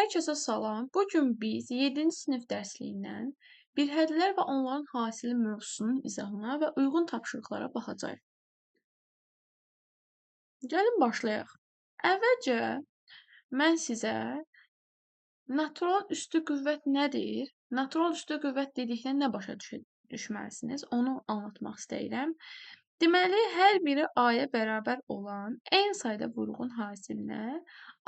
Hər kəsə salam. Bu gün biz 7-ci sinif dərsliyindən birhədlilər və onların hasili mövzusunun izahına və uyğun tapşırıqlara baxacağıq. Gəlin başlayaq. Əvvəlcə mən sizə natural üstü qüvvət nədir? Natural üstü qüvvət dedikdə nə başa düşməlisiniz? Onu anlatmaq istəyirəm. Deməli, hər biri A-ya bərabər olan n sayda vurğun hasilinə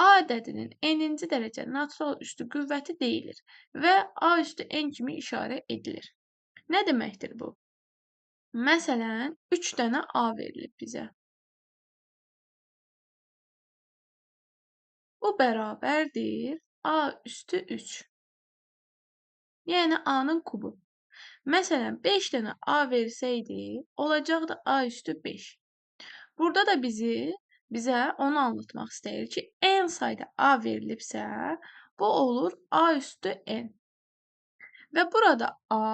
A ədədinin n-ci dərəcə natural üstü qüvvəti deyilir və A üstü n kimi işarə edilir. Nə deməkdir bu? Məsələn, 3 dənə A verilib bizə. Bu bərabərdir A üstü 3. Yəni A-nın kubu. Məsələn, 5 dənə A versəydi, olacaqdı A üstü 5. Burada da bizə onu anlatmaq istəyir ki, n sayda A verilibsə, bu olur A üstü n. Və burada A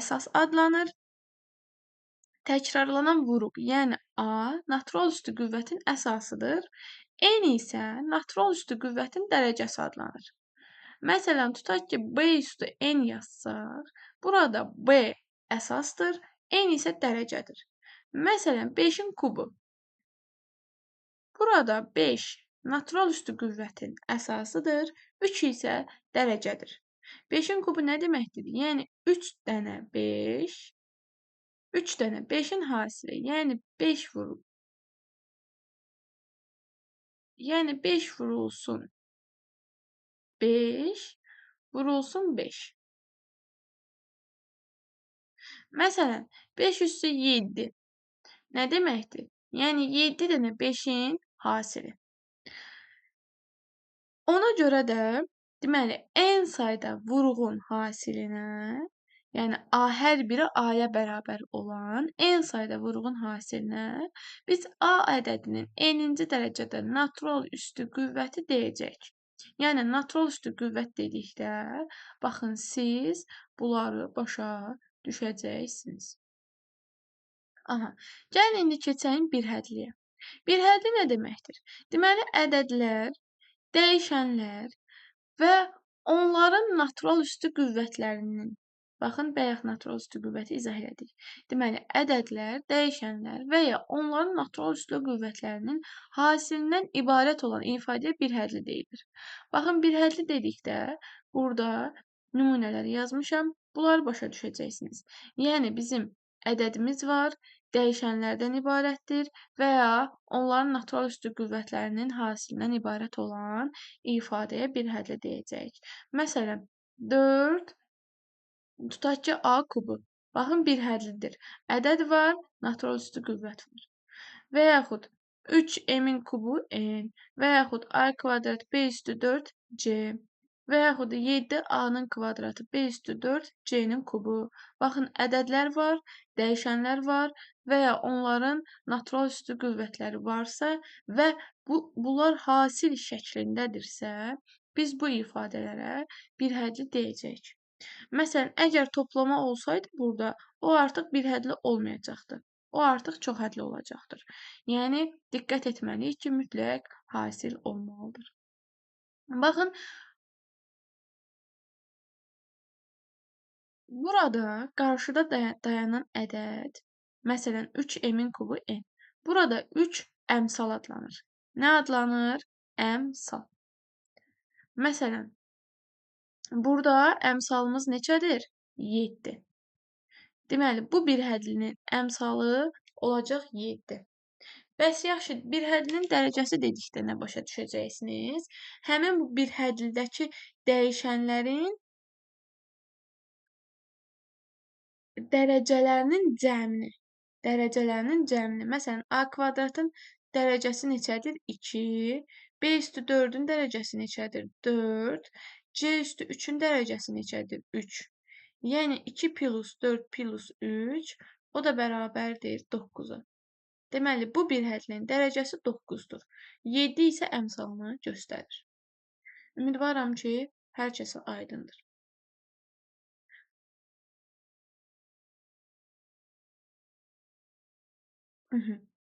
əsas adlanır. Təkrarlanan vuruq, yəni A natural üstü qüvvətin əsasıdır. N isə natural üstü qüvvətin dərəcəsi adlanır. Məsələn, tutaq ki, B üstü N yazsaq, burada B əsasdır, N isə dərəcədir. Məsələn, 5-in kubu. Burada 5 natural üstü qüvvətin əsasıdır, 3 isə dərəcədir. 5-in kubu nə deməkdir? Yəni, 3 dənə 5, 3 dənə 5-in hasili, yəni 5 vurul. Yəni 5 vurulsun 5 vurulsun 5. Məsələn, 5 üstü 7 nə deməkdir? Yəni 7 dənə 5-in hasili. Ona görə də deməli, n sayda vurğun hasilinə, yəni A hər biri A-ya bərabər olan n sayda vurğun hasilinə biz A ədədinin n-ci dərəcədə natural üstü qüvvəti deyəcəyik. Yəni, natural üstü qüvvət dedikdə, baxın, siz bunları başa düşəcəksiniz. Aha, gəlin indi keçəyim birhədliyə. Birhədli nə deməkdir? Deməli, ədədlər, dəyişənlər və onların natural üstü qüvvətlərinin, baxın, bayaq natural üstü qüvvəti izah elədik. Deməli, ədədlər, dəyişənlər və ya onların natural üstü qüvvətlərinin hasilindən ibarət olan ifadəyə birhədli deyilir. Baxın, birhədli dedikdə burada nümunələri yazmışam. Bunları başa düşəcəksiniz. Yəni, bizim ədədimiz var, dəyişənlərdən ibarətdir və ya onların natural üstü qüvvətlərinin hasilindən ibarət olan ifadəyə birhədli deyəcəyik. Məsələn, 4, tutaq ki, A kubu. Baxın, birhədlidir. Ədəd var, natural üstü qüvvət var. Və yaxud 3 m-in kubu n və yaxud A kvadrat B üstü 4 C və yaxud 7 A-nın kvadratı B üstü 4 C-nin kubu. Baxın, ədədlər var, dəyişənlər var və ya onların natural üstü qüvvətləri varsa və bunlar hasil şəklindədirsə, biz bu ifadələrə birhədli deyəcəyik. Məsələn, əgər toplama olsaydı burada, o artıq birhədli olmayacaqdı. O artıq çoxhədli olacaqdır. Yəni, diqqət etməliyik ki, mütləq hasil olmalıdır. Baxın, burada qarşıda dayanan ədəd, məsələn, 3 m-in kubu n. Burada 3 əmsal adlanır. Nə adlanır? Əmsal. Məsələn, burada əmsalımız neçədir? 7. Deməli, bu birhədlinin əmsalı olacaq 7. Bəs yaxşı, birhədlinin dərəcəsi dedikdə nə başa düşəcəksiniz? Həmin bu birhədlidəki dəyişənlərin dərəcələrinin cəmini. Dərəcələrinin cəmini. Məsələn, A kvadratın dərəcəsi neçədir? 2. B üstü 4-ün dərəcəsi neçədir? 4. C üstü 3-ün dərəcəsi neçədir? 3. Yəni, 2 plus 4 plus 3, o da bərabərdir 9-a. Deməli, bu birhədlinin dərəcəsi 9-dur. 7 isə əmsalını göstərir. Ümidvaram ki, hər kəsə aydındır.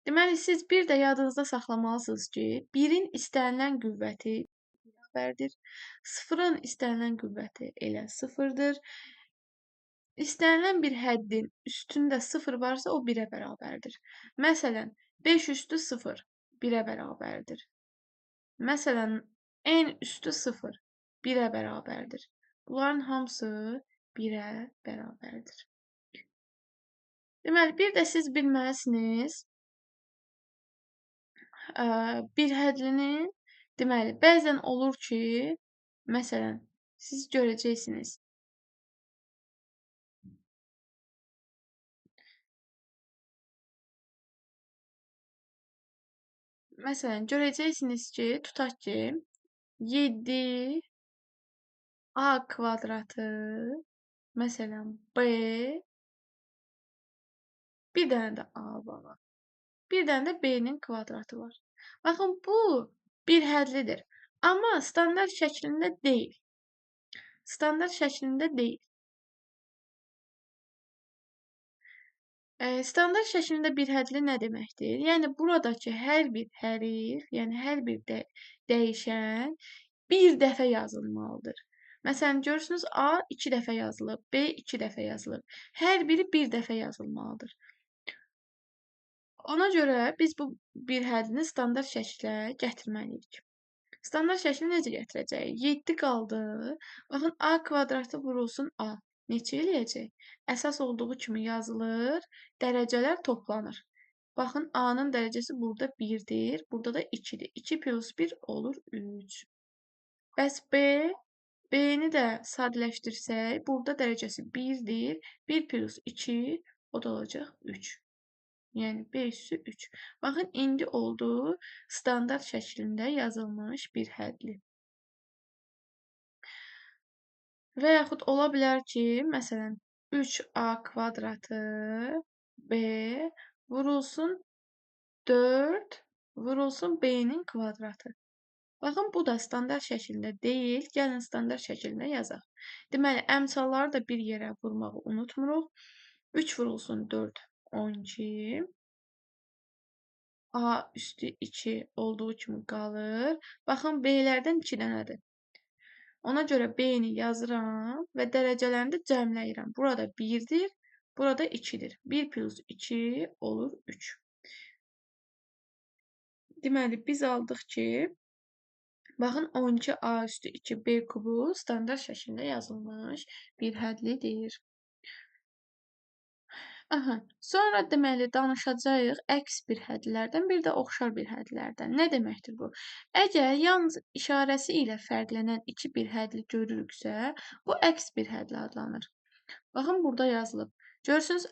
Deməli, siz bir də yadınızda saxlamalısınız ki, 1-in istənilən qüvvəti bərabərdir. 0-ın istənilən qüvvəti elə 0-dır. İstənilən bir həddin üstündə 0 varsa, o 1-ə bərabərdir. Məsələn, 5 üstü 0 1-ə bərabərdir. Məsələn, n üstü 0 1-ə bərabərdir. Bunların hamısı 1-ə bərabərdir. Deməli, bir də siz bilməlisiniz, bir hədlinin, deməli, bəzən olur ki, məsələn, siz görəcəksiniz. Məsələn, görəcəksiniz ki, tutaq ki, 7 A kvadratı, məsələn, B, bir dənə də A var, bir dənə də B-nin kvadratı var. Baxın, bu bir hədlidir, amma standart şəklində deyil. Standart şəklində deyil. Standart şəklində bir hədli nə deməkdir? Yəni, buradakı hər bir hərif, yəni hər bir dəyişən bir dəfə yazılmalıdır. Məsələn, görürsünüz, A 2 dəfə yazılıb, B 2 dəfə yazılıb. Hər biri bir dəfə yazılmalıdır. Ona görə biz bu bir hədlini standart şəklə gətirməliyik. Standart şəkli necə gətirəcəyik? 7 qaldı. Baxın, A kvadratı vurulsun A. Neçə eləyəcək? Əsas olduğu kimi yazılır, dərəcələr toplanır. Baxın, A-nın dərəcəsi burada 1-dir, burada da 2-dir. 2 plus 1 olur 3. Bəs B, B-ni də sadələşdirsək, burada dərəcəsi 1-dir. 1 plus 2, o da olacaq 3. Yəni, B üssü 3. Baxın, indi oldu standart şəklində yazılmış bir hədli. Və yaxud ola bilər ki, məsələn, 3A kvadratı B vurulsun 4 vurulsun B-nin kvadratı. Baxın, bu da standart şəklində deyil. Gəlin, standart şəklində yazaq. Deməli, əmsalları da bir yerə vurmağı unutmuruq. 3 vurulsun 4, 12. A üstü 2 olduğu kimi qalır. Baxın, B-lərdən 2 dənədir. Ona görə B-ni yazıram və dərəcələrini də cəmləyirəm. Burada 1-dir, burada 2-dir. 1 plus 2 olur 3. Deməli, biz aldıq ki, baxın, 12A üstü 2 B kubu standart şəklində yazılmış bir hədlidir. Aha, sonra deməli, danışacağıq əks bir hədlərdən, bir də oxşar bir hədlərdən. Nə deməkdir bu? Əgər yalnız işarəsi ilə fərqlənən iki bir hədli görürüksə, bu əks bir hədli adlanır. Baxın, burada yazılıb. Görürsünüz,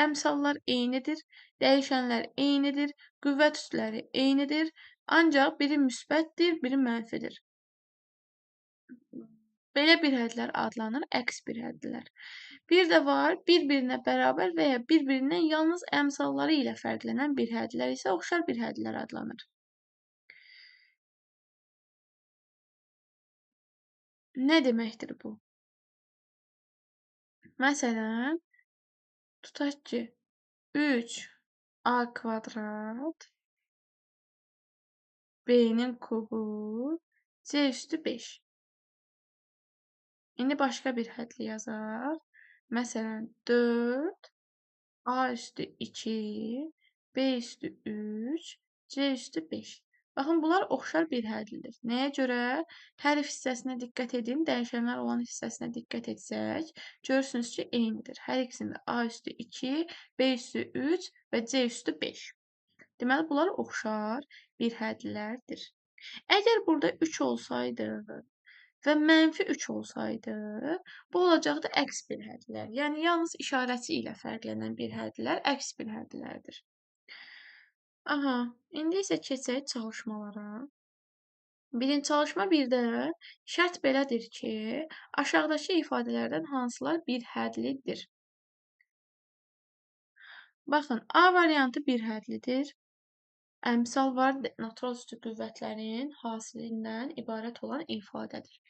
əmsallar eynidir, dəyişənlər eynidir, qüvvət üstləri eynidir, ancaq biri müsbətdir, biri mənfidir. Belə bir hədlər adlanır, əks bir hədlər. Bir də var, bir-birinə bərabər və ya bir-birindən yalnız əmsalları ilə fərqlənən bir hədlər isə oxşar bir hədlər adlanır. Nə deməkdir bu? Məsələn, tutaq ki, 3A kvadrat B-nin kubu C üstü 5. İndi başqa bir hədli yazaq. Məsələn, 4 A üstü 2, B üstü 3, C üstü 5. Baxın, bunlar oxşar bir hədlidir. Nəyə görə? Hərf hissəsinə diqqət edin, dəyişənlər olan hissəsinə diqqət etsək, görürsünüz ki, eynidir. Hər ikisində A üstü 2, B üstü 3 və C üstü 5. Deməli, bunlar oxşar bir hədlilərdir. Əgər burada 3 olsaydı və mənfi 3 olsaydı, bu olacaqdı əks bir hədlilər. Yəni, yalnız işarəsi ilə fərqlənən bir hədlilər əks bir hədlilərdir. Aha, indi isə keçək çalışmalara. Birinci çalışma 1-də şərt belədir ki, aşağıdakı ifadələrdən hansılar bir hədlidir? Baxın, A variantı bir hədlidir. Əmsal var, natural üstü qüvvətlərin hasilindən ibarət olan ifadədir.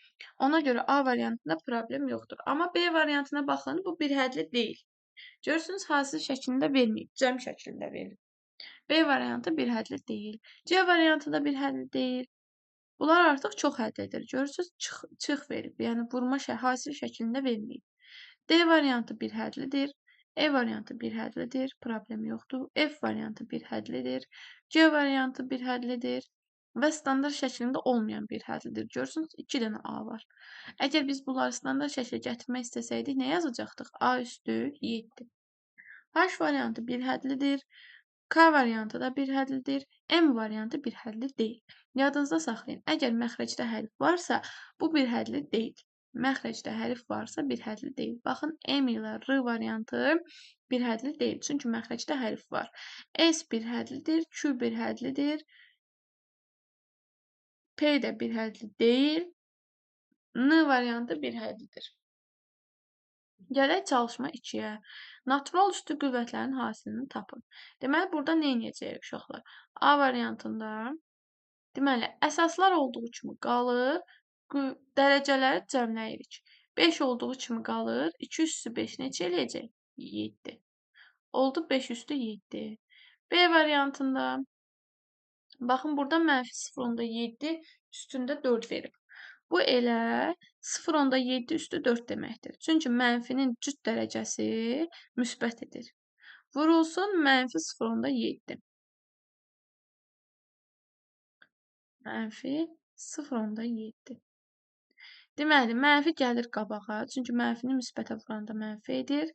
Ona görə A variantında problem yoxdur. Amma B variantına baxın, bu bir hədli deyil. Görürsünüz, hasil şəklində verməyib, cəm şəklində verilib. B variantı bir hədli deyil. C variantı da bir hədli deyil. Bunlar artıq çox hədlidir. Görürsünüz, çıx verib. Yəni, vurma hasil şəklində verməyib. D variantı bir hədlidir. E variantı bir hədlidir. Problem yoxdur. F variantı bir hədlidir. C variantı bir hədlidir. Və standart şəklində olmayan bir hədlidir. Görürsünüz, 2 dənə A var. Əgər biz bunları standart şəklə gətirmək istəsəydik, nə yazacaqdıq? A üstü 7. H variantı bir hədlidir. K variantı da bir hədlidir. M variantı bir hədli deyil. Yadınızda saxlayın. Əgər məxrəcdə hərf varsa, bu bir hədli deyil. Məxrəcdə hərf varsa, bir hədli deyil. Baxın, M ilə R variantı bir hədli deyil. Çünki məxrəcdə hərf var. S bir hədlidir, Q bir hədlidir. P də bir hədli deyil. N variantı bir hədlidir. Gələk çalışma 2-yə. Natural üstü qüvvətlərin hasilini tapın. Deməli, burada nə edəcəyik uşaqlar? A variantında, deməli, əsaslar olduğu kimi qalır, dərəcələri cəmləyirik. 5 olduğu kimi qalır, 2 üstü 5 neçə eləyəcək? 7. Oldu 5 üstü 7. B variantında, baxın, burada mənfi 0,7 üstündə 4 verib. Bu elə 0,7 üstü 4 deməkdir. Çünki mənfinin cüt dərəcəsi müsbət edir. Vurulsun mənfi 0,7. Mənfi 0,7. Deməli, mənfi gəlir qabağa. Çünki mənfini müsbətə vuranda mənfi edir.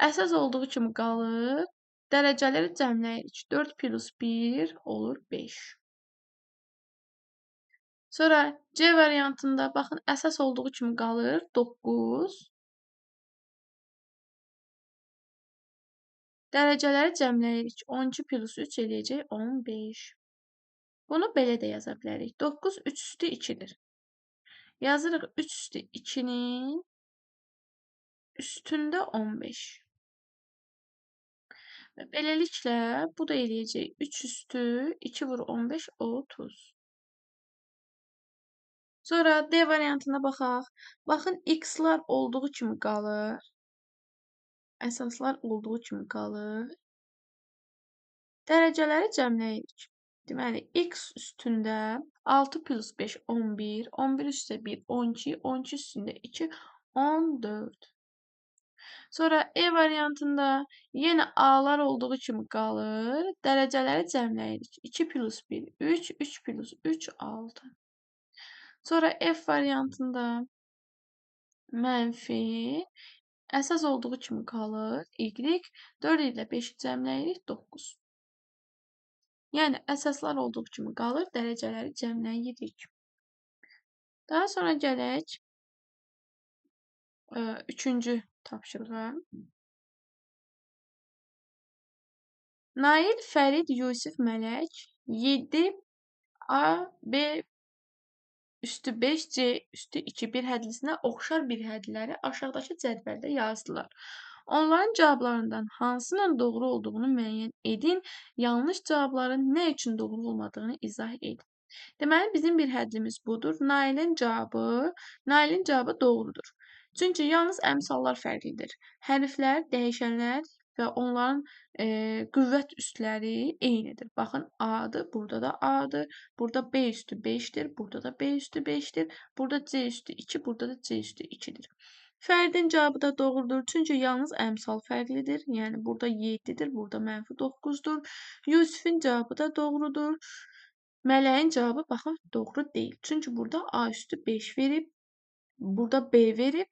Əsas olduğu kimi qalır. Dərəcələri cəmləyirik. 4 plus 1 olur 5. Sonra C variantında baxın, əsas olduğu kimi qalır 9. Dərəcələri cəmləyirik. 12 plus 3 eləyəcək 15. Bunu belə də yaza bilərik. 9 3 üstü 2-dir. Yazırıq 3 üstü 2-nin üstündə 15. Və beləliklə bu da eləyəcək 3 üstü 2 vur 15 30. Sonra D variantına baxaq. Baxın, x-lar olduğu kimi qalır. Əsaslar olduğu kimi qalır. Dərəcələri cəmləyirik. Deməli, x üstündə 6 plus 5, 11, 11 üstə 1, 12, 12 üstündə 2, 14. Sonra E variantında yenə A-lar olduğu kimi qalır. Dərəcələri cəmləyirik. 2 plus 1, 3, 3 plus 3, 6. Sonra F variantında mənfi, əsas olduğu kimi qalır. Y, 4 ilə 5-i cəmləyirik, 9. Yəni, əsaslar olduğu kimi qalır, dərəcələri cəmləyirik. Daha sonra gələk üçüncü tapşırığa. Nail, Fərid, Yusif, Mələk 7 A, B üstü 5, C üstü 2 bir hədlisinə oxşar bir hədləri aşağıdakı cədvəldə yazdılar. Onların cavablarından hansının doğru olduğunu müəyyən edin, yanlış cavabların nə üçün doğru olmadığını izah edin. Deməli, bizim bir hədlimiz budur. Nailin cavabı doğrudur. Çünki yalnız əmsallar fərqlidir. Hərflər, dəyişənlər və onların qüvvət üstləri eynidir. Baxın, A-dır, burada da A-dır, burada B üstü 5-dir, burada da B üstü 5-dir, burada C üstü 2, burada da C üstü 2-dir. Fərdin cavabı da doğrudur. Çünki yalnız əmsal fərqlidir. Yəni, burada 7-dir, burada mənfi 9-dur. Yusifin cavabı da doğrudur. Mələyin cavabı, baxın, doğru deyil. Çünki burada A üstü 5 verib, burada B verib.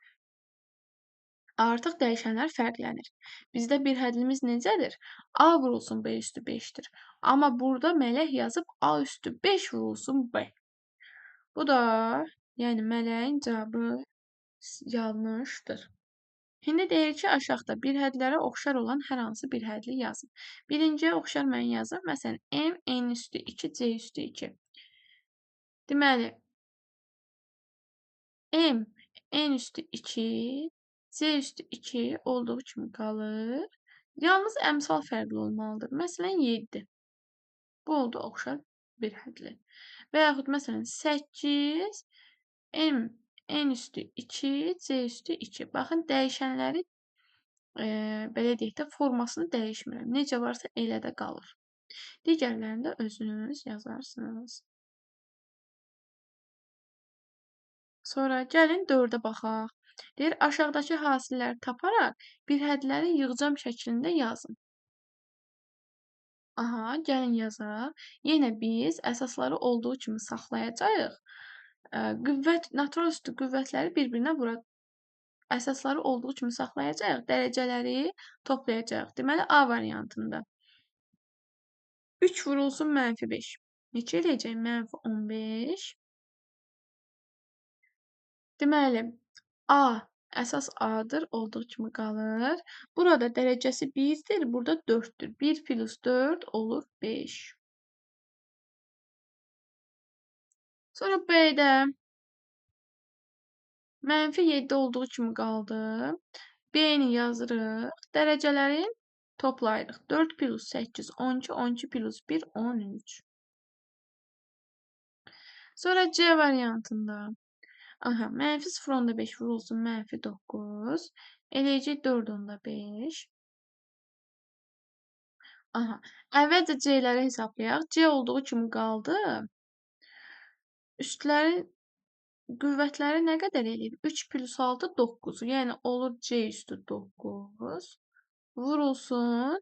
Artıq dəyişənlər fərqlənir. Bizdə bir hədlimiz necədir? A vurulsun B üstü 5-dir. Amma burada mələk yazıb A üstü 5 vurulsun B. Bu da, yəni mələyin cavabı yanlışdır. İndi deyir ki, aşağıda bir hədlərə oxşar olan hər hansı bir hədli yazın. Birinciyə oxşar mən yazım. Məsələn, M, N üstü 2, C üstü 2. Deməli, M, N üstü 2, C üstü 2 olduğu kimi qalır. Yalnız əmsal fərqli olmalıdır. Məsələn, 7. Bu oldu oxşar bir hədli. Və yaxud, məsələn, 8, M, N üstü 2, C üstü 2. Baxın, dəyişənləri, belə deyək də, formasını dəyişmirəm. Necə varsa elə də qalır. Digərlərini də özünüz yazarsınız. Sonra gəlin 4-ə baxaq. Deyir, aşağıdakı hasilləri taparaq bir hədləri yığcam şəklində yazın. Aha, gəlin yazaq. Yenə biz əsasları olduğu kimi saxlayacağıq. Qüvvət, natural üstü qüvvətləri bir-birinə vura, əsasları olduğu kimi saxlayacağıq, dərəcələri toplayacağıq. Deməli, A variantında 3 vurulsun mənfi 5. Neçə eləyəcək? Mənfi 15. Deməli, A əsas A-dır, olduğu kimi qalır. Burada dərəcəsi 1-dir, burada 4-dür. 1 plus 4 olur 5. Sonra B-də mənfi 7 olduğu kimi qaldı. B-ni yazırıq. Dərəcələrin toplayırıq. 4 plus 8, 12, 12 plus 1, 13. Sonra C variantında. Aha, mənfi 0,5 vurulsun mənfi 9. Eləyəcək 4,5. Aha, əvvəlcə C-ləri hesablayaq. C olduğu kimi qaldı. Üstlərin qüvvətləri nə qədər eləyir? 3 plus 6, 9. Yəni, olur C üstü 9. Vurulsun.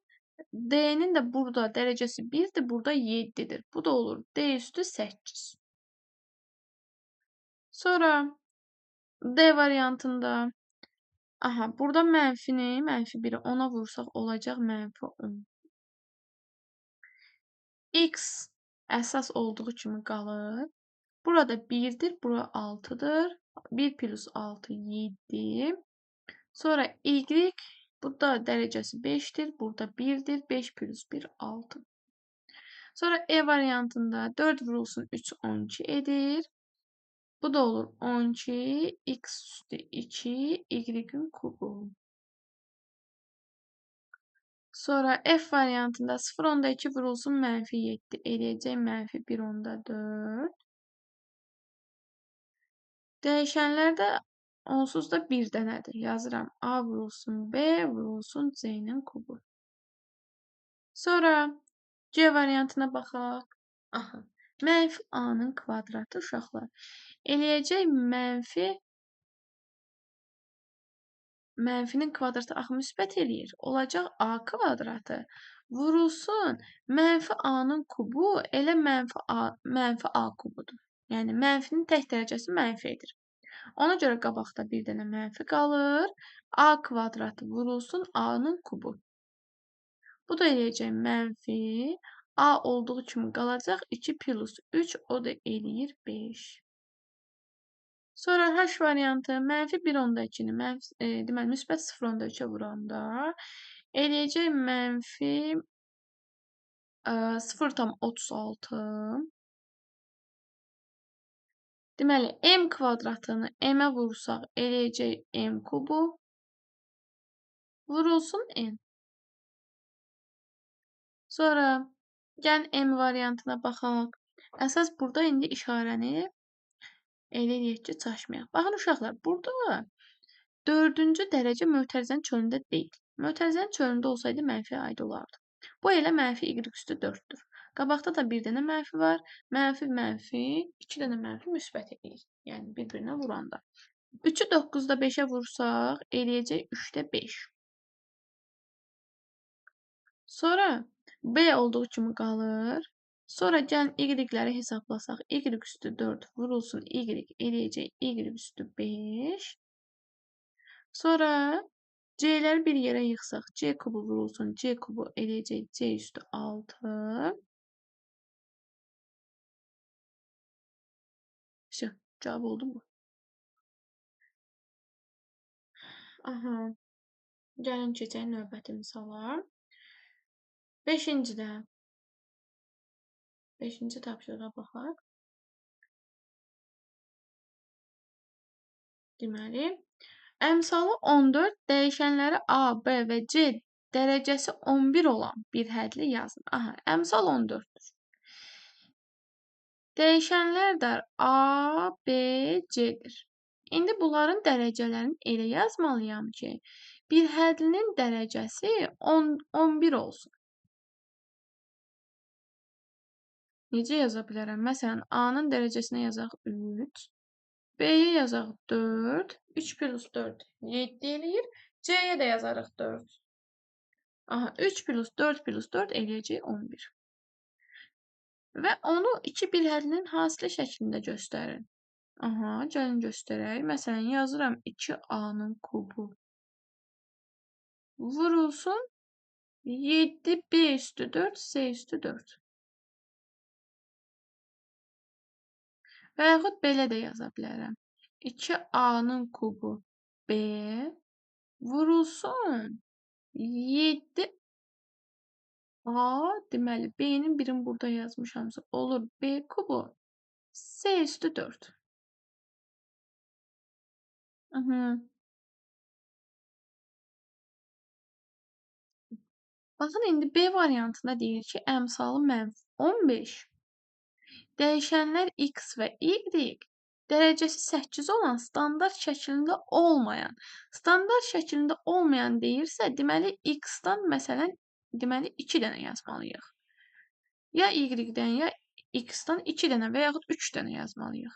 D-nin də burada dərəcəsi 1-dir, burada 7-dir. Bu da olur D üstü 8. Sonra D variantında, aha, burada mənfini, mənfi 1-i 10-a vursaq olacaq mənfi 10. X əsas olduğu kimi qalır. Burada 1-dir, bura 6-dır. 1 plus 6, 7. Sonra Y, burada dərəcəsi 5-dir, burada 1-dir. 5 plus 1, 6. Sonra E variantında 4 vurulsun 3, 12 edir. Bu da olur 12, x üstü 2, y-in kubu. Sonra F variantında 0,2 vurulsun mənfi 7 eləyəcək mənfi 1,4. Dəyişənlər də onsuz da bir dənədir. Yazıram A vurulsun B vurulsun C-nin kubu. Sonra C variantına baxaq. Aha. Mənfi A-nın kvadratı uşaqlar. Eləyəcək mənfi, mənfinin kvadratı axı müsbət eləyir. Olacaq A kvadratı vurulsun mənfi A-nın kubu elə mənfi A kubudur. Yəni, mənfinin tək dərəcəsi mənfi edir. Ona görə qabaqda bir dənə mənfi qalır. A kvadratı vurulsun A-nın kubu. Bu da eləyəcək mənfi. A olduğu kimi qalacaq 2 plus 3, o da eləyir 5. Sonra H variantı mənfi 1,2-ni, deməli, müsbət 0,3-ə vuranda eləyəcək mənfi 0,36. Deməli, m kvadratını m-ə vursaq eləyəcək m kubu vurulsun n. Sonra gəlin M variantına baxaq. Əsas burada indi işarəni elə eləyək ki, çaşmayaq. Baxın uşaqlar, burada 4-cü dərəcə mötərizənin çölündə deyil. Mötərizənin çölündə olsaydı mənfi aid olardı. Bu elə mənfi y üstü 4-dür. Qabaqda da bir dənə mənfi var. Mənfi, mənfi, 2 dənə mənfi müsbət eləyir. Yəni, bir-birinə vuranda. 3-ü 9-da 5-ə vursaq, eləyəcək 3-də 5. Sonra B olduğu kimi qalır. Sonra gəlin y-ləri hesablasaq. Y üstü 4 vurulsun y eləyəcək y üstü 5. Sonra C-ləri bir yerə yığsaq. C kubu vurulsun C kubu eləyəcək C üstü 6. Vəsə, cavab oldu bu. Aha. Gəlin keçək növbəti misala. Beşincidə. Beşinci tapşırığa baxaq. Deməli, əmsalı 14 dəyişənləri A, B və C dərəcəsi 11 olan bir hədli yazın. Aha, əmsal 14-dür. Dəyişənlər də A, B, C-dir. İndi bunların dərəcələrini elə yazmalıyam ki, bir hədlinin dərəcəsi 11 olsun. Necə yaza bilərəm? Məsələn, A-nın dərəcəsinə yazaq 3, B-yə yazaq 4. 3 plus 4 7 eləyir. C-yə də yazarıq 4. Aha, 3 plus 4 plus 4 eləyəcək 11. Və onu iki bir hədlinin hasili şəklində göstərin. Aha, gəlin göstərək. Məsələn, yazıram 2A-nın kubu vurulsun 7B üstü 4, C üstü 4. Və yaxud belə də yaza bilərəm. 2A-nın kubu B vurulsun 7A, deməli B-nin birini burada yazmışamsa olur B kubu C üstü 4. Baxın, indi B variantında deyir ki, əmsalı mənfi 15, dəyişənlər X və Y, dərəcəsi 8 olan standart şəklində olmayan. Standart şəklində olmayan deyirsə, deməli X-dan məsələn, deməli 2 dənə yazmalıyıq. Ya Y-dən, ya X-dan 2 dənə və yaxud 3 dənə yazmalıyıq.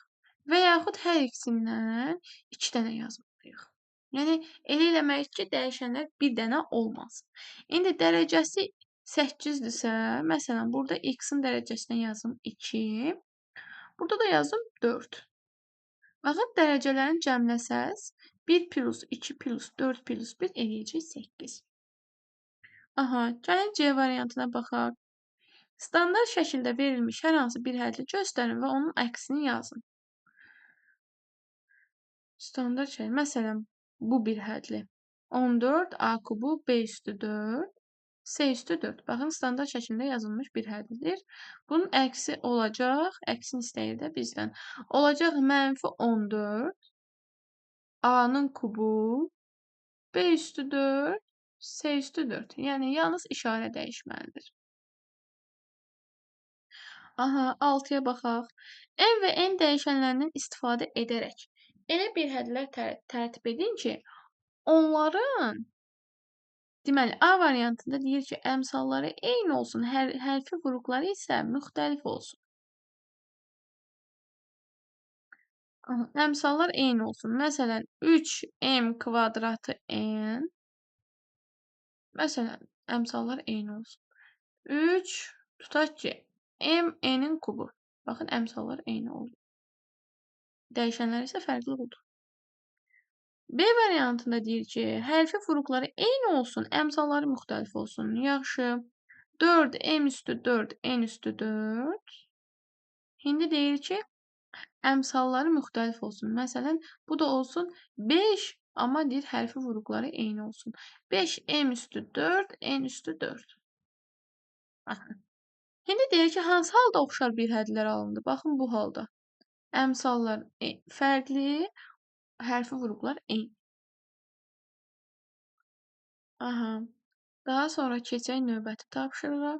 Və yaxud hər ikisindən 2 dənə yazmalıyıq. Yəni, elə eləməliyik ki, dəyişənlər bir dənə olmasın. İndi dərəcəsi 8-dirsə, məsələn, burada X-in dərəcəsinə yazım 2, burada da yazım 4. Baxın, dərəcələrini cəmləsəz, 1 plus 2 plus 4 plus 1 eləyəcək 8. Aha, gəlin C variantına baxaq. Standart şəkildə verilmiş hər hansı bir hədli göstərin və onun əksini yazın. Standart şəkil, məsələn, bu bir hədli. 14 A kubu B üstü 4, C üstü 4. Baxın, standart şəklində yazılmış bir hədlidir. Bunun əksi olacaq, əksini istəyir də bizdən. Olacaq mənfi 14, A-nın kubu, B üstü 4, C üstü 4. Yəni, yalnız işarə dəyişməlidir. Aha, 6-ya baxaq. M və N dəyişənlərindən istifadə edərək elə bir hədlər tərtib edin ki, onların, deməli, A variantında deyir ki, əmsalları eyni olsun, hərfi vuruqları isə müxtəlif olsun. Aha, əmsallar eyni olsun. Məsələn, 3m kvadratı n. Məsələn, əmsallar eyni olsun. 3, tutaq ki, m n-in kubu. Baxın, əmsallar eyni oldu. Dəyişənlər isə fərqli oldu. B variantında deyir ki, hərfi vuruqları eyni olsun, əmsalları müxtəlif olsun. Yaxşı, 4 m üstü 4, n üstü 4. İndi deyir ki, əmsalları müxtəlif olsun. Məsələn, bu da olsun 5, amma deyir, hərfi vuruqları eyni olsun. 5 m üstü 4, n üstü 4. Baxın. İndi deyir ki, hansı halda oxşar bir hədlər alındı? Baxın, bu halda. Əmsallar fərqli, hərfi vuruqlar eyni. Aha. Daha sonra keçək növbəti tapşırığa.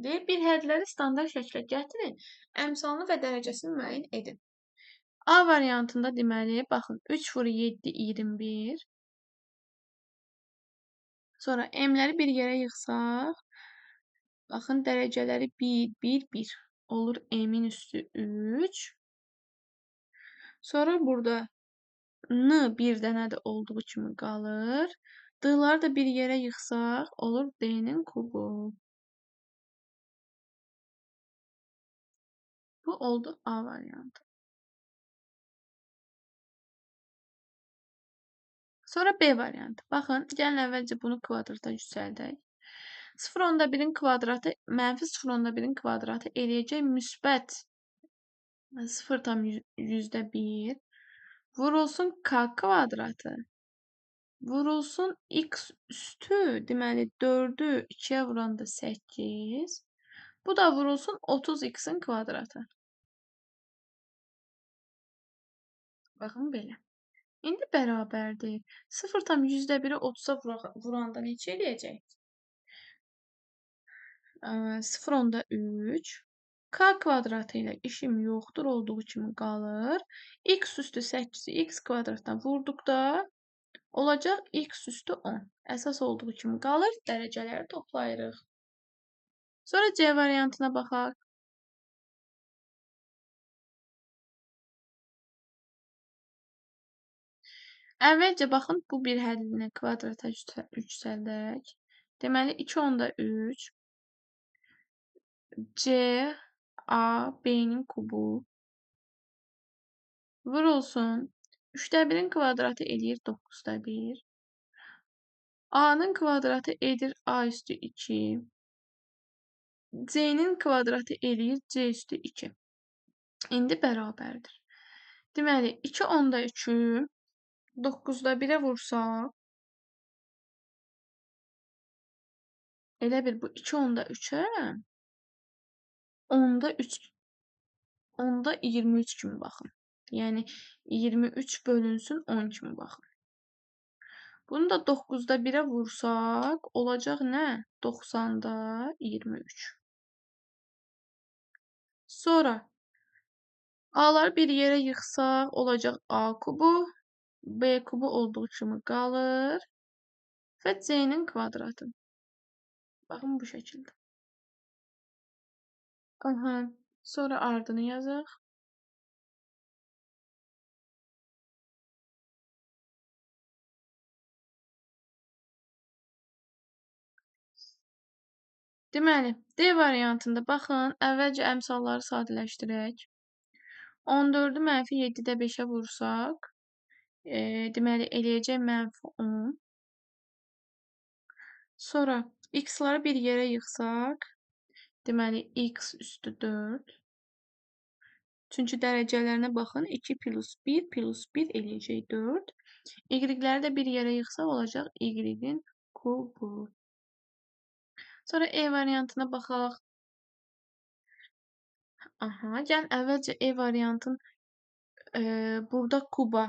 Deyir, bir hədləri standart şəklə gətirin, əmsalını və dərəcəsini müəyyən edin. A variantında deməli, baxın, 3 vur 7, 21. Sonra m-ləri bir yerə yığsaq, baxın, dərəcələri 1, 1, 1 olur m-in üstü 3. Sonra burada n bir dənə də olduğu kimi qalır. D-ları da bir yerə yığsaq, olur d-nin kubu. Bu oldu A variantı. Sonra B variantı. Baxın, gəlin əvvəlcə bunu kvadrata yüksəldək. 0,1-in kvadratı, mənfi 0,1-in kvadratı eləyəcək müsbət 0,1 vurulsun K kvadratı, vurulsun X üstü, deməli 4-ü 2-yə vuranda 8, bu da vurulsun 30x-in kvadratı. Baxın, belə. İndi bərabərdir. 0,1-i 30-a vuranda neçə eləyəcək? 0,3. K kvadratı ilə işim yoxdur, olduğu kimi qalır. X üstü 8-i x kvadratdan vurduqda Olacaq x üstü 10. Əsas olduğu kimi qalır, dərəcələri toplayırıq. Sonra C variantına baxaq. Əvvəlcə baxın, bu bir həddini kvadrata yüksəldək. Deməli, 2,3 C, A, B-nin kubu vurulsun. 3-də 1-in kvadratı eləyir 9-da 1. A-nın kvadratı edir A üstü 2. C-nin kvadratı eləyir C üstü 2. İndi bərabərdir. Deməli, 2,3-ü 9-da 1-ə vursaq, elə bir bu 2,3-ə 10-da 3, 10-da 23 kimi baxın. Yəni, 23 bölünsün 10 kimi baxın. Bunu da 9-da 1-ə vursaq, olacaq nə? 90-da 23. Sonra A-ları bir yerə yığsaq, olacaq A kubu, B kubu olduğu kimi qalır və C-nin kvadratı. Baxın, bu şəkildə. Aha, sonra ardını yazaq. Deməli, D variantında baxın, əvvəlcə əmsalları sadələşdirək. 14-ü mənfi 7-də 5-ə vursaq, deməli, eləyəcək mənfi 10. Sonra x-ları bir yerə yığsaq, deməli, x üstü 4. Çünki dərəcələrinə baxın, 2 plus 1 plus 1 eləyəcək 4. Y-ləri də bir yerə yığsaq, olacaq y-in kubu. Sonra E variantına baxaq. Aha, gəlin əvvəlcə E variantın burada kuba,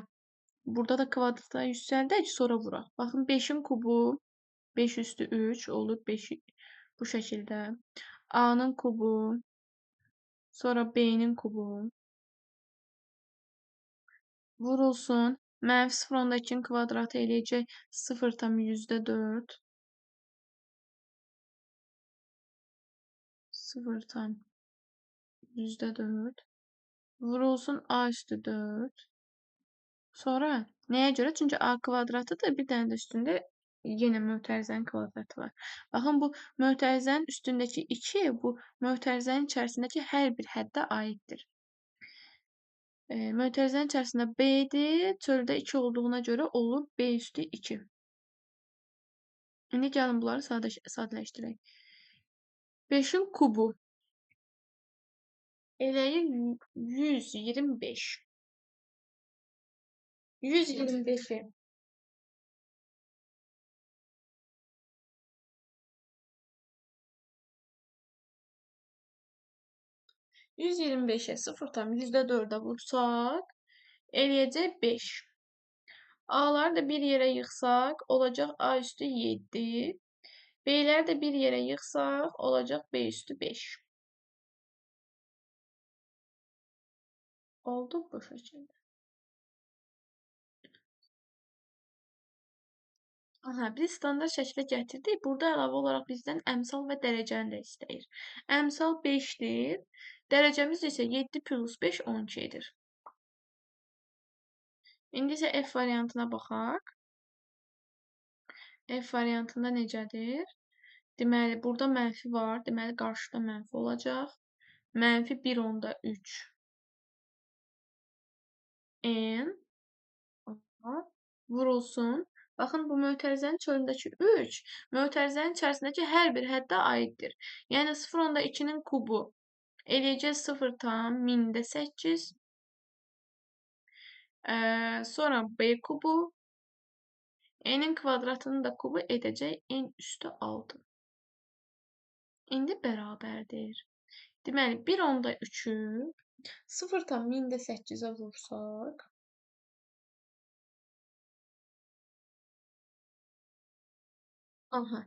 burada da kvadrata yüksəldək, sonra vuraq. Baxın, 5-in kubu 5 üstü 3 olur, 5 bu şəkildə. A-nın kubu, sonra B-nin kubu vurulsun. Mənfi 0,2-nin kvadratı eləyəcək 0,4. 0,4 vurulsun A üstü 4. Sonra nəyə görə? Çünki A kvadratıdır, bir dənə də üstündə yenə mötərizənin kvadratı var. Baxın, bu mötərizənin üstündəki 2, bu mötərizənin içərisindəki hər bir həddə aiddir. Mötərizənin içərisində B-dir, çöldə 2 olduğuna görə olur B üstü 2. İndi gəlin bunları sadələşdirək. 5-in kubu eləyir 125. 125-i 125-ə 0,4-ə vursaq, eləyəcək 5. A-ları da bir yerə yığsaq, olacaq A üstü 7. B-ləri də bir yerə yığsaq, olacaq B üstü 5. Oldu bu şəkildə. Aha, biz standart şəkildə gətirdik. Burada əlavə olaraq bizdən əmsal və dərəcəni də istəyir. Əmsal 5-dir. Dərəcəmiz isə 7 plus 5, 12 edir. İndi isə F variantına baxaq. F variantında necədir? Deməli, burada mənfi var. Deməli, qarşıda mənfi olacaq. Mənfi 1,3 N vurulsun. Baxın, bu mötərizənin çölündəki 3, mötərizənin içərisindəki hər bir həddə aiddir. Yəni, 0,2-nin kubu eləyəcək 0,8. Sonra B kubu, N-in kvadratının da kubu edəcək N üstü 6. İndi bərabərdir. Deməli, 1,3-ü 0,8-ə vursaq, aha,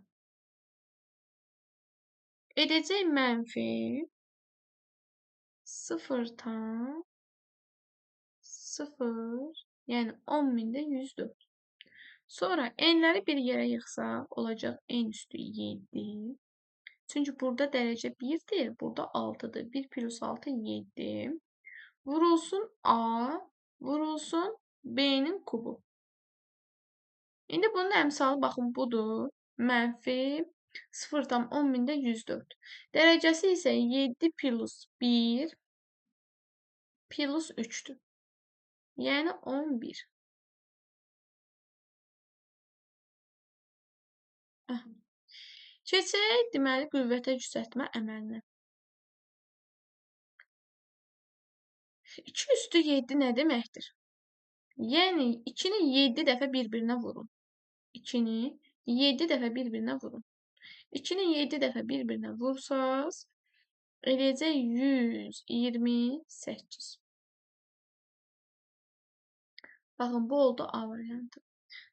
edəcək mənfi 0,0, yəni 10.104. Sonra n-ləri bir yerə yığsaq, olacaq n üstü 7. Çünki burada dərəcə 1-dir, burada 6-dır. 1 plus 6, 7. Vurulsun A, vurulsun B-nin kubu. İndi bunun əmsalı, baxın, budur. Mənfi 0,10,104. Dərəcəsi isə 7 plus 1 plus 3-dür. Yəni 11. Aha. Keçək, deməli, qüvvətə yüksəltmə əməlinə. 2 üstü 7 nə deməkdir? Yəni, 2-ni 7 dəfə bir-birinə vurun. 2-ni 7 dəfə bir-birinə vurun. 2-ni 7 dəfə bir-birinə vursaz, eləyəcək 128. Baxın, bu oldu A variantı.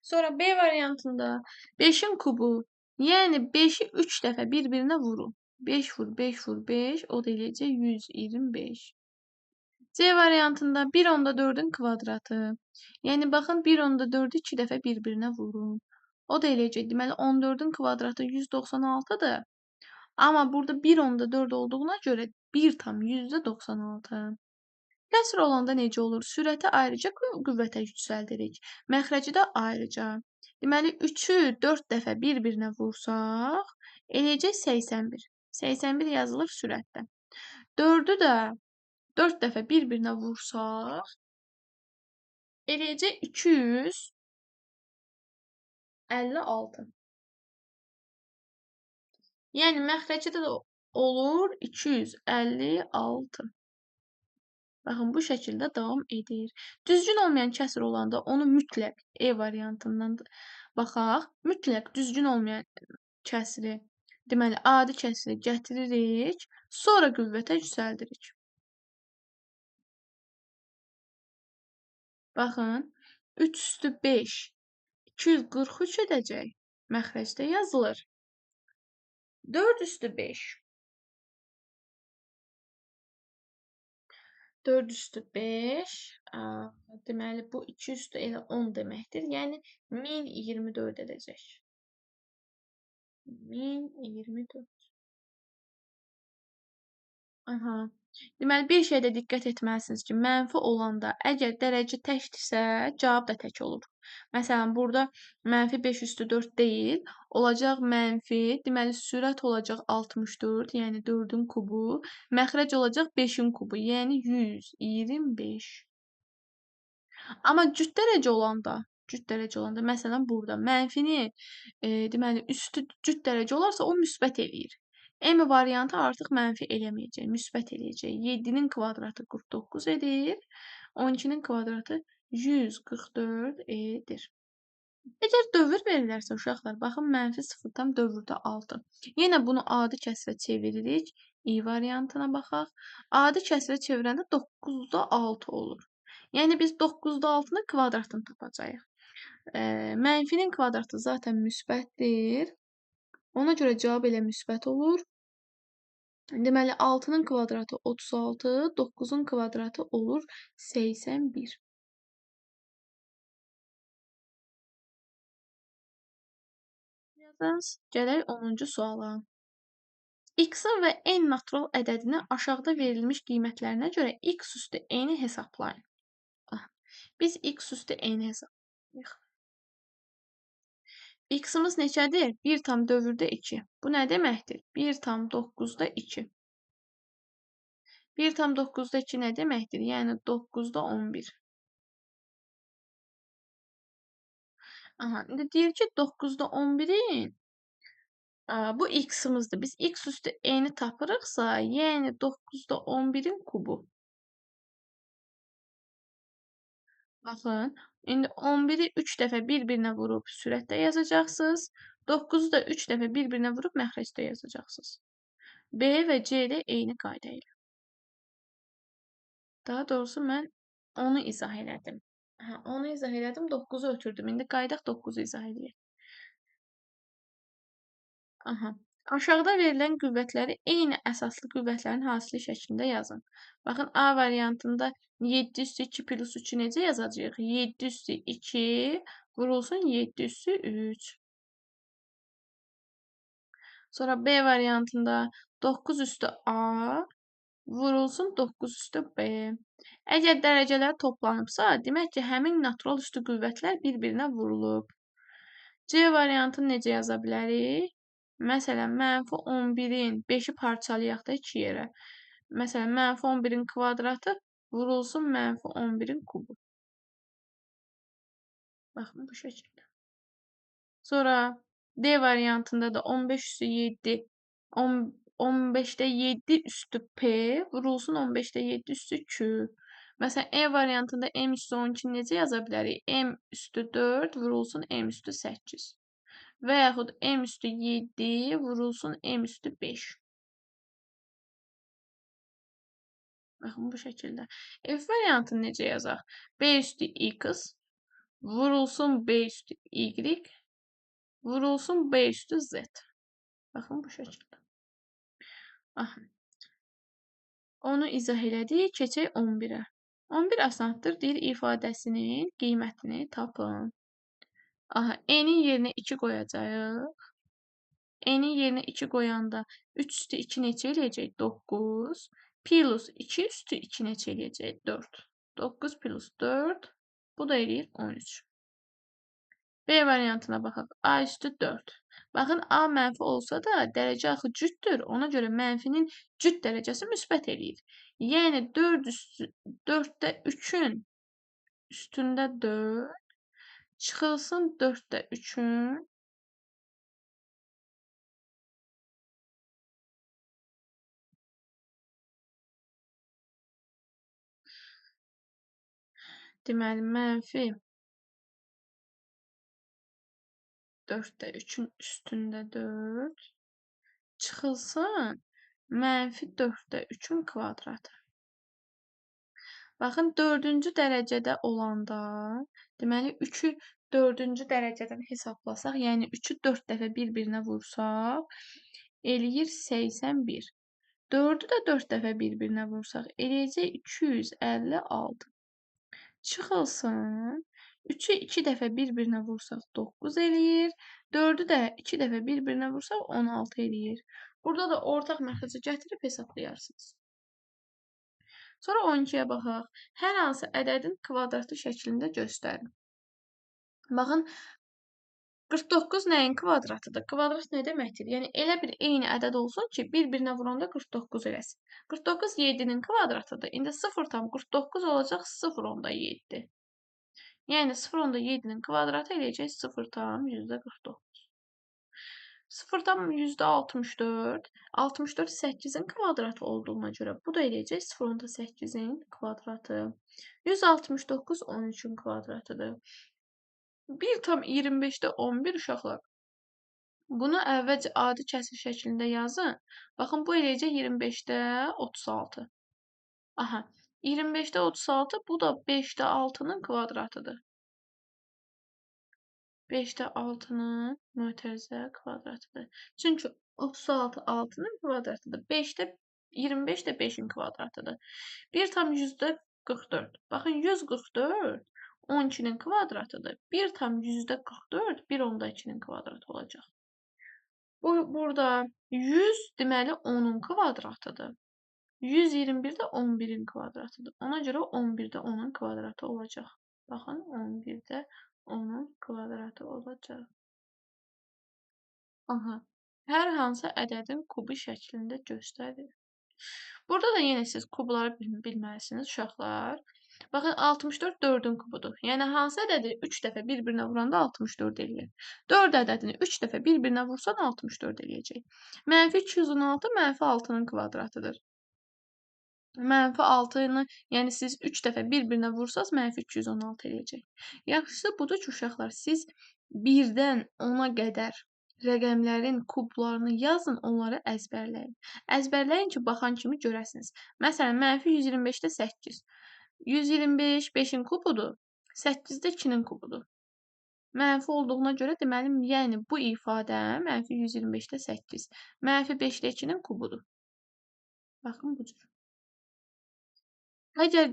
Sonra B variantında 5-in kubu, yəni 5-i 3 dəfə bir-birinə vurun. 5 vur, 5 vur, 5, o da eləyəcək 125. C variantında 1,4-ün kvadratı. Yəni, baxın, 1,4-ü 2 dəfə bir-birinə vurun. O da eləyəcək. Deməli, 14-ün kvadratı 196-dır. Amma burada 1,4 olduğuna görə 1,96. Kəsr olanda necə olur? Sürəti ayrıca qüvvətə yüksəldirik. Məxrəci də ayrıca. Deməli, 3-ü 4 dəfə bir-birinə vursaq, eləyəcək 81. 81 yazılır sürətdə. 4-ü də 4 dəfə bir-birinə vursaq, eləyəcək 256. Yəni, məxrəci də olur 256. Baxın, bu şəkildə davam edir. Düzgün olmayan kəsr olanda onu mütləq E variantından baxaq. Mütləq düzgün olmayan kəsri, deməli, adi kəsri gətiririk, sonra qüvvətə yüksəldirik. Baxın, 3 üstü 5, 243 edəcək. Məxrəcdə yazılır. 4 üstü 5. 4 üstü 5, deməli, bu 2 üstü elə 10 deməkdir. Yəni, 1024 edəcək. 1024. Aha. Deməli, bir şeydə diqqət etməlisiniz ki, mənfi olanda əgər dərəcə təkdirsə, cavab da tək olur. Məsələn, burada mənfi 5 üstü 4 deyil, olacaq mənfi, deməli, sürət olacaq 64, yəni 4-ün kubu, məxrəc olacaq 5-in kubu, yəni 125. Amma cüt dərəcə olanda, məsələn, burada mənfini, deməli, üstü cüt dərəcə olarsa, o müsbət eləyir. M variantı artıq mənfi eləməyəcək, müsbət eləyəcək. 7-nin kvadratı 49 edir, 12-nin kvadratı 144 edir. Əgər dövr verilərsə uşaqlar, baxın, mənfi 0,4-6. Yenə bunu adi kəsrə çeviririk. İ variantına baxaq. Adi kəsrə çevirəndə 9,6 olur. Yəni, biz 9,6-nın kvadratını tapacağıq. Mənfinin kvadratı zaten müsbətdir. Ona görə cavab elə müsbət olur. Deməli, 6-nın kvadratı 36, 9-un kvadratı olur 81. Yazız. Gələk 10-cu suala. X-in və n natural ədədini aşağıda verilmiş qiymətlərinə görə x üstü n-i hesablayın. Biz x üstü n-i hesablayıq. X-imiz neçədir? 1,4-2. Bu nə deməkdir? 1,9-2. 1,9-2 nə deməkdir? Yəni 9,11. Aha, indi deyir ki, 9,11-in bu x-imizdir. Biz x üstü n-i tapırıqsa, yəni 9,11-in kubu. Baxın, indi 11-i 3 dəfə bir-birinə vurub sürətdə yazacaqsınız. 9-u da 3 dəfə bir-birinə vurub məxrəcdə yazacaqsınız. B və C də eyni qayda ilə. Daha doğrusu, mən onu izah elədim. Hə, onu izah elədim, 9-u ötürdüm. İndi qayıdaq 9-u izah eləyək. Aha. Aşağıda verilən qüvvətləri eyni əsaslı qüvvətlərin hasili şəklində yazın. Baxın, A variantında 7 üstü 2 plus 3-ü necə yazacağıq? 7 üstü 2 Vurulsun 7 üssü 3. Sonra B variantında 9 üstü A vurulsun 9 üstü B. Əgər dərəcələr toplanıbsa, demək ki, həmin natural üstü qüvvətlər bir-birinə vurulub. C variantını necə yaza bilərik? Məsələn, mənfi 11-in 5-i parçalayaq da 2 yerə. Məsələn, mənfi 11-in kvadratı vurulsun mənfi 11-in kubu. Baxın, bu şəkildə. Sonra D variantında da 15 üstü 7, 15-də 7 üstü P vurulsun 15-də 7 üstü Q. Məsələn, E variantında M üstü 12 necə yaza bilərik? M üstü 4 vurulsun M üstü 8. Və yaxud M üstü 7 vurulsun M üstü 5. Baxın, bu şəkildə. F variantını necə yazaq? B üstü X vurulsun B üstü Y vurulsun B üstü Z. Baxın, bu şəkildə. Aha. Onu izah elədik. Keçək 11-ə. 11 asandır. Deyir, ifadəsinin qiymətini tapın. Aha, N-in yerinə 2 qoyacağıq. N-in yerinə 2 qoyanda 3 üstü 2 neçə eləyəcək? 9. Plus 2 üstü 2 neçə eləyəcək? 4. 9 plus 4. Bu da eləyir 13. B variantına baxaq. A üstü 4. Baxın, A mənfi olsa da dərəcə axı cütdür. Ona görə mənfinin cüt dərəcəsi müsbət eləyir. Yəni 4-də 3-ün üstündə 4 çıxılsın 4-də 3-ün deməli, mənfi 4-də 3-ün üstündə 4 çıxılsın mənfi 4-də 3-ün kvadratı. Baxın, 4-cü dərəcədə olanda, deməli, 3-ü 4-cü dərəcədən hesablasaq, yəni 3-ü 4 dəfə bir-birinə vursaq, eləyir 81. 4-ü də 4 dəfə bir-birinə vursaq, eləyəcək 256. Çıxılsın. 3-ü 2 dəfə bir-birinə vursaq 9 eləyir. 4-ü də 2 dəfə bir-birinə vursaq 16 eləyir. Burada da ortaq məxrəcə gətirib hesablayarsınız. Sonra 12-yə baxaq. Hər hansı ədədin kvadratı şəklində göstərin. Baxın, 49 nəyin kvadratıdır? Kvadrat nə deməkdir? Yəni, elə bir eyni ədəd olsun ki, bir-birinə vuranda 49 eləsin. 49 7-nin kvadratıdır. İndi 0,49 olacaq 0,7. Yəni, 0,7-nin kvadratı eləyəcək 0,49. 0,64. 64 8-in kvadratı olduğuna görə bu da eləyəcək 0,8-in kvadratı. 169 13-ün kvadratıdır. 1,25-də 11 uşaqlar. Bunu əvvəlcə adi kəsir şəklində yazın. Baxın, bu eləyəcək 25-də 36. Aha, 25-də 36, bu da 5-də 6-nın kvadratıdır. 5-də 6-nın mötərizə kvadratıdır. Çünki 36 6-nın kvadratıdır. 5-də 25 də 5-in kvadratıdır. 1,44. Baxın, 144 12-nin kvadratıdır. 1,44 1,2-nin kvadratı olacaq. Burada 100 deməli 10-un kvadratıdır. 121 də 11-in kvadratıdır. Ona görə 11-də 10-un kvadratı olacaq. Baxın, 11-də 10-un kvadratı olacaq. Aha. Hər hansı ədədin kubu şəklində göstərir. Burada da yenə siz kubları bilməlisiniz uşaqlar. Baxın, 64 4-ün kubudur. Yəni, hansı ədədi 3 dəfə bir-birinə vuranda 64 eləyir. 4 ədədini 3 dəfə bir-birinə vursan 64 eləyəcək. Mənfi 216 mənfi 6-nın kvadratıdır. Mənfi 6-nı, yəni siz 3 dəfə bir-birinə vursaz, mənfi 216 eləyəcək. Yaxşısı budur ki, uşaqlar, siz 1-dən 10-a qədər rəqəmlərin kublarını yazın, onları əzbərləyin. Əzbərləyin ki, baxan kimi görəsiniz. Məsələn, mənfi 125-də 8. 125 5-in kubudur, 8-də 2-nin kubudur. Mənfi olduğuna görə deməli, yəni bu ifadə mənfi 125-də 8, mənfi 5-də 2-nin kubudur. Baxın, bu cür. Əgər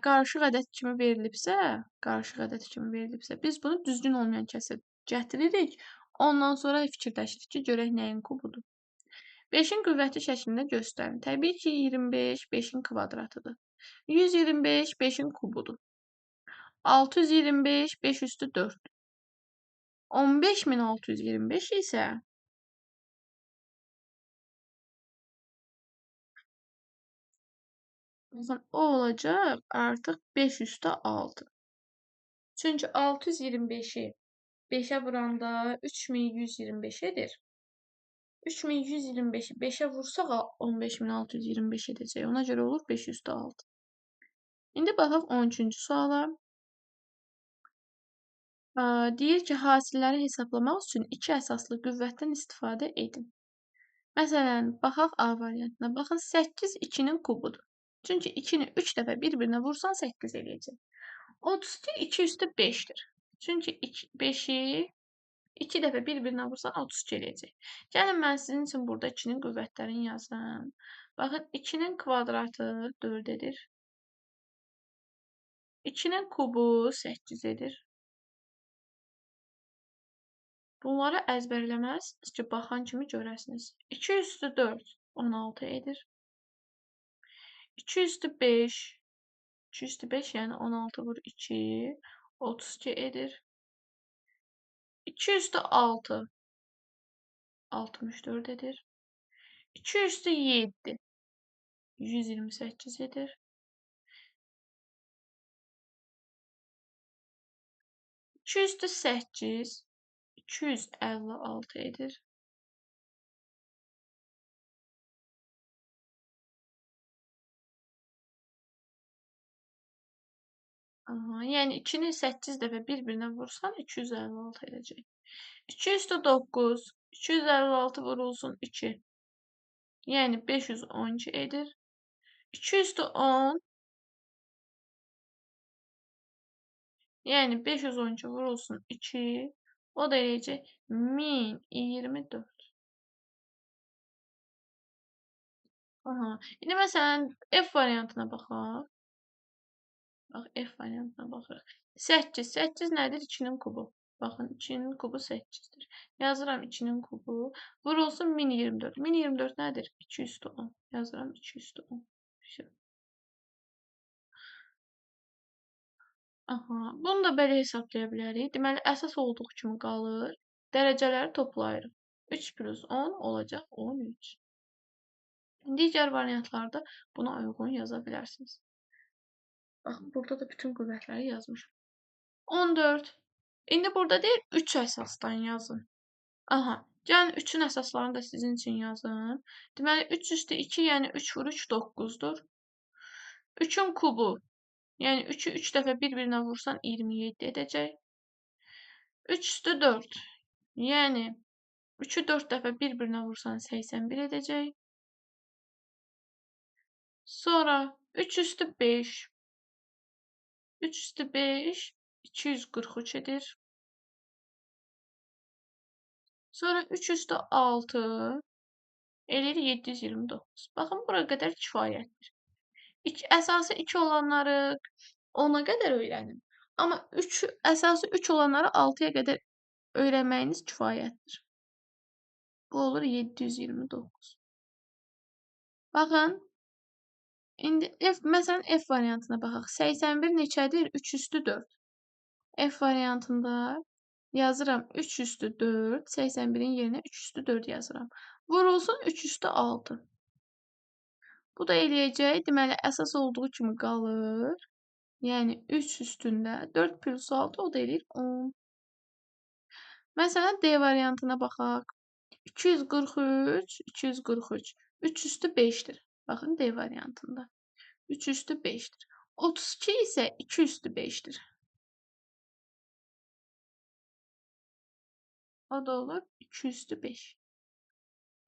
qarışıq ədəd kimi verilibsə, biz bunu düzgün olmayan kəsr gətiririk. Ondan sonra fikirləşirik ki, görək nəyin kubudur. 5-in qüvvəti şəklində göstərin. Təbii ki, 25 5-in kvadratıdır. 125 5-in kubudur. 625 5 üstü 4-dür. 15625 isə o olacaq artıq 5 üstü 6. Çünki 625-i 5-ə vuranda 3125 edir. 3125-i 5-ə vursaq 15625 edəcək. Ona görə olur 5 üstü 6. İndi baxaq 13-cü suala. Deyir ki, hasilləri hesaplamaq üçün iki əsaslı qüvvətdən istifadə edin. Məsələn, baxaq A variantına. Baxın, 8 2-nin kubudur. Çünki 2-ni 3 dəfə bir-birinə vursan 8 eləyəcək. 32 2 üstü 5-dir. Çünki 5-i 2 dəfə bir-birinə vursan 32 eləyəcək. Gəlin, mən sizin üçün burada 2-nin qüvvətlərini yazım. Baxın, 2-nin kvadratı 4 edir. 2-nin kubu 8 edir. Bunları əzbərləməlisiniz ki, baxan kimi görəsiniz. 2 üstü 4 16 edir. 2 üstü 5, 2 üstü 5 yəni 16 vur 2, 32 edir. 2 üstü 6, 64 edir. 2 üstü 7, 128 edir. 2 üstü 8, 256 edir. Aha, yəni 2-ni 8 dəfə bir-birinə vursan 256 edəcək. 2 üstü 9, 256 vurulsun 2. Yəni 512 edir. 2 üstü 10, yəni 512 vurulsun 2. O da eləyəcək 1024. Aha. İndi məsələn F variantına baxaq. Bax, F variantına baxırıq. 8. 8 nədir? 2-nin kubu. Baxın, 2-nin kubu 8-dir. Yazıram 2-nin kubu. Vurulsun 1024. 1024 nədir? 2 üstü 10. Yazıram 2 üstü 10. Aha, bunu da belə hesablaya bilərik. Deməli, əsas olduğu kimi qalır. Dərəcələri toplayırıq. 3 plus 10 olacaq 13. Digər variantlarda buna uyğun yaza bilərsiniz. Baxın, burada da bütün qüvvətləri yazmışam. 14. İndi burada deyir, 3 əsasdan yazın. Aha, gəlin 3-ün əsaslarını da sizin üçün yazın. Deməli, 3 üstü 2, yəni 3 vur 3, 9-dur. 3-ün kubu, yəni 3-ü 3 dəfə bir-birinə vursan 27 edəcək. 3 üstü 4, yəni 3-ü 4 dəfə bir-birinə vursan 81 edəcək. Sonra 3 üstü 5. 3 üstü 5, 243 edir. Sonra 3 üstü 6 eləyir 729. Baxın, bura qədər kifayətdir. Əsası 2 olanları 10-a qədər öyrənin. Amma əsası 3 olanları 6-ya qədər öyrənməyiniz kifayətdir. Bu olur 729. Baxın, İndi məsələn, F variantına baxaq. 81 neçədir? 3 üstü 4. F variantında yazıram 3 üstü 4. 81-in yerinə 3 üstü 4 yazıram. Vurulsun 3 üstü 6. Bu da eləyəcək. Deməli, əsas olduğu kimi qalır. Yəni, 3 üstündə 4 plus 6, o da eləyir 10. Məsələn, D variantına baxaq. 243, 243. 3 üstü 5-dir. Baxın, D variantında. 3 üstü 5-dir. 32 isə 2 üstü 5-dir. O da olur 2 üstü 5.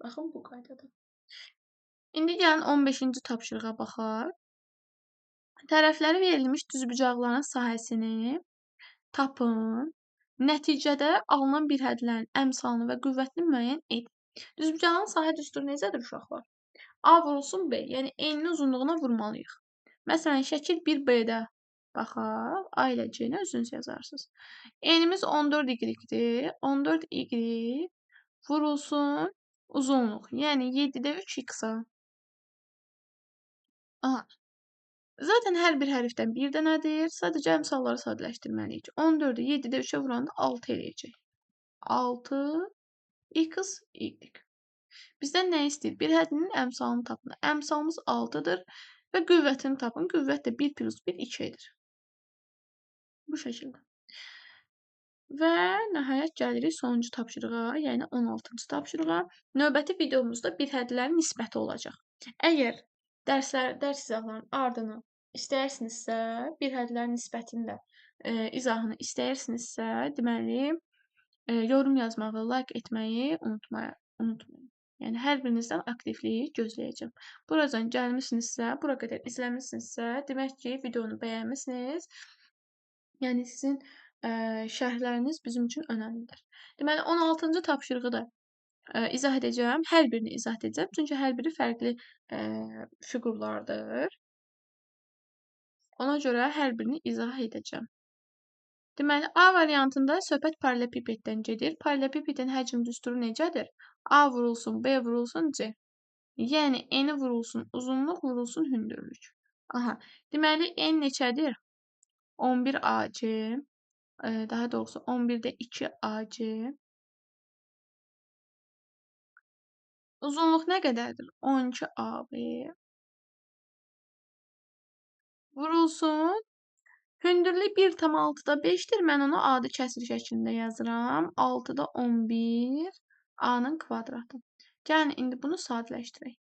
Baxın, bu qaydada. İndi gəlin 15-ci tapşırığa baxaq. Tərəfləri verilmiş düzbucaqların sahəsini tapın. Nəticədə alınan bir hədlərin əmsalını və qüvvətini müəyyən edin. Düzbucağın sahə düsturu necədir uşaqlar? A vurulsun B, yəni enli uzunluğuna vurmalıyıq. Məsələn, şəkil 1B-də baxaq. A ilə C-ni özünüz yazarsınız. Enimiz 14Y-dir. 14Y vurulsun uzunluq. Yəni 7-də 3 X-a. Aha. Zaten hər bir hərfdən bir dənədir. Sadəcə əmsalları sadələşdirməliyik. 14-ü 7-də 3-ə vuranda 6 eləyəcək. 6 X Y. Bizdən nə istəyir? Bir həddinin əmsalını tapın. Əmsalımız 6-dır və qüvvətini tapın. Qüvvət də 1 plus 1 2 edir. Bu şəkildə. Və nəhayət gəlirik sonuncu tapşırığa, yəni 16-cı tapşırığa. Növbəti videomuzda bir hədlərin nisbəti olacaq. Əgər dərs izahlarının ardını istəyirsinizsə, bir hədlərin nisbətini də izahını istəyirsinizsə, deməli, yorum yazmağı, like etməyi unutmayın. Yəni, hər birinizdən aktivliyi gözləyəcəm. Buradan gəlmisinizsə, bura qədər izləmişsinizsə, demək ki, videonu bəyənmisiniz. Yəni, sizin şərhləriniz bizim üçün önəmlidir. Deməli, 16-cı tapşırığı da izah edəcəm. Hər birini izah edəcəm. Çünki hər biri fərqli fiqurlardır. Ona görə hər birini izah edəcəm. Deməli, A variantında söhbət paralelipipeddən gedir. Paralelipipedin həcm düsturu necədir? A vurulsun, B vurulsun, C. Yəni, N vurulsun, uzunluq vurulsun, hündürlük. Aha. Deməli, N neçədir? 11 AC. Daha doğrusu 11-də 2 AC. Uzunluq nə qədərdir? 12 AB. Vurulsun. Hündürlük 1,6-da 5-dir. Mən onu adi kəsir şəklində yazıram. 6-da 11 A-nın kvadratı. Gəlin, indi bunu sadələşdirək.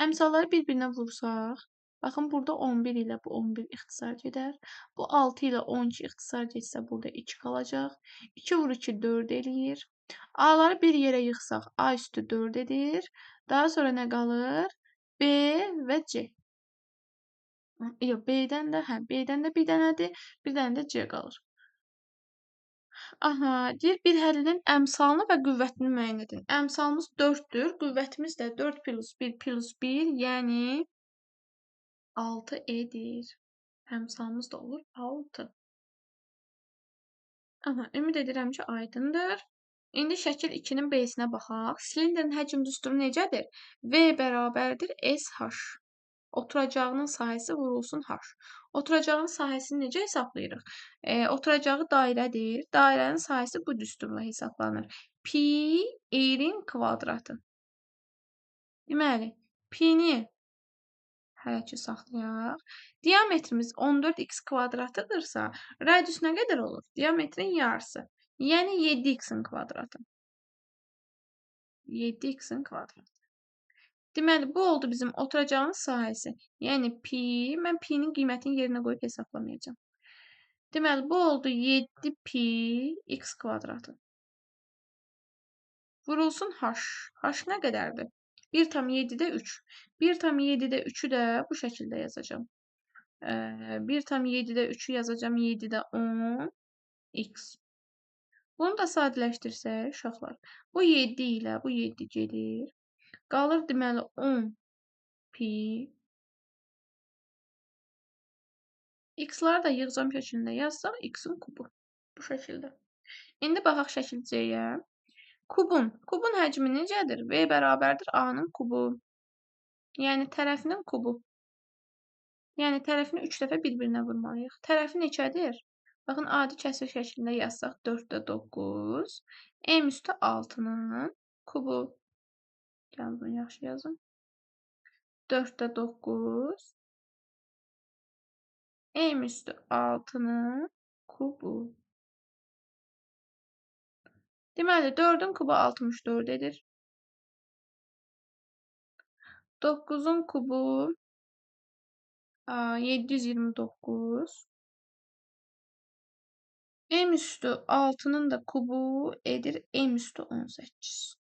Əmsalları bir-birinə vursaq, baxın, burada 11 ilə bu 11 ixtisar gedər. Bu 6 ilə 12 ixtisar getsə, burada 2 qalacaq. 2 vur 2, 4 eləyir. A-ları bir yerə yığsaq, A üstü 4 edir. Daha sonra nə qalır? B və C. Yox, B-dən də, hə, B-dən də bir dənədir, bir dənə də C qalır. Aha, deyir, bir həllinin əmsalını və qüvvətini müəyyən edin. Əmsalımız 4-dür, qüvvətimiz də 4 plus 1 plus 1, yəni 6 edir. Əmsalımız da olur 6. Aha, ümid edirəm ki, aydındır. İndi şəkil 2-nin B-sinə baxaq. Silindrin həcm düsturu necədir? V bərabərdir SH. Oturacağının sahəsi vurulsun H. Oturacağın sahəsini necə hesablayırıq? Oturacağı dairədir. Dairənin sahəsi bu düsturla hesablanır. Pi r-in kvadratı. Deməli, pi-ni hələ ki saxlayaq. Diametrimiz 14x kvadratıdırsa, radius nə qədər olur? Diametrin yarısı. Yəni 7x-in kvadratı. 7x-in kvadratı. Deməli, bu oldu bizim oturacağın sahəsi. Yəni, pi, mən pi-nin qiymətini yerinə qoyub hesaplamayacağam. Deməli, bu oldu 7 pi x kvadratı. Vurulsun h. H nə qədərdir? 1,7-də 3. 1,7-də 3-ü də bu şəkildə yazacağam. 1,7-də 3-ü yazacağam 7-də 10 x. Bunu da sadələşdirsək, uşaqlar, bu 7 ilə bu 7 gedir. Qalır, deməli, 10 pi. X-ları da yığcam şəklində yazsaq, x-in kubu. Bu şəkildə. İndi baxaq şəkil C-yə. Kubun həcmi necədir? V bərabərdir A-nın kubu. Yəni, tərəfinin kubu. Yəni, tərəfini 3 dəfə bir-birinə vurmalıyıq. Tərəfi neçədir? Baxın, adi kəsir şəklində yazsaq 4-də 9. M üstü 6-nın kubu. Gəlin, bunu yaxşı yazın. 4-də 9. M üstü 6-nın kubu. Deməli, 4-ün kubu 64 edir. 9-un kubu 729. M üstü 6-nın da kubu edir M üstü 18.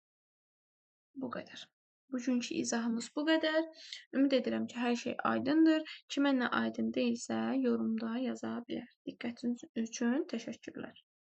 Bu qədər. Bugünkü izahımız bu qədər. Ümid edirəm ki, hər şey aydındır. Kimə nə aydın deyilsə, yorumda yaza bilər. Diqqətiniz üçün təşəkkürlər.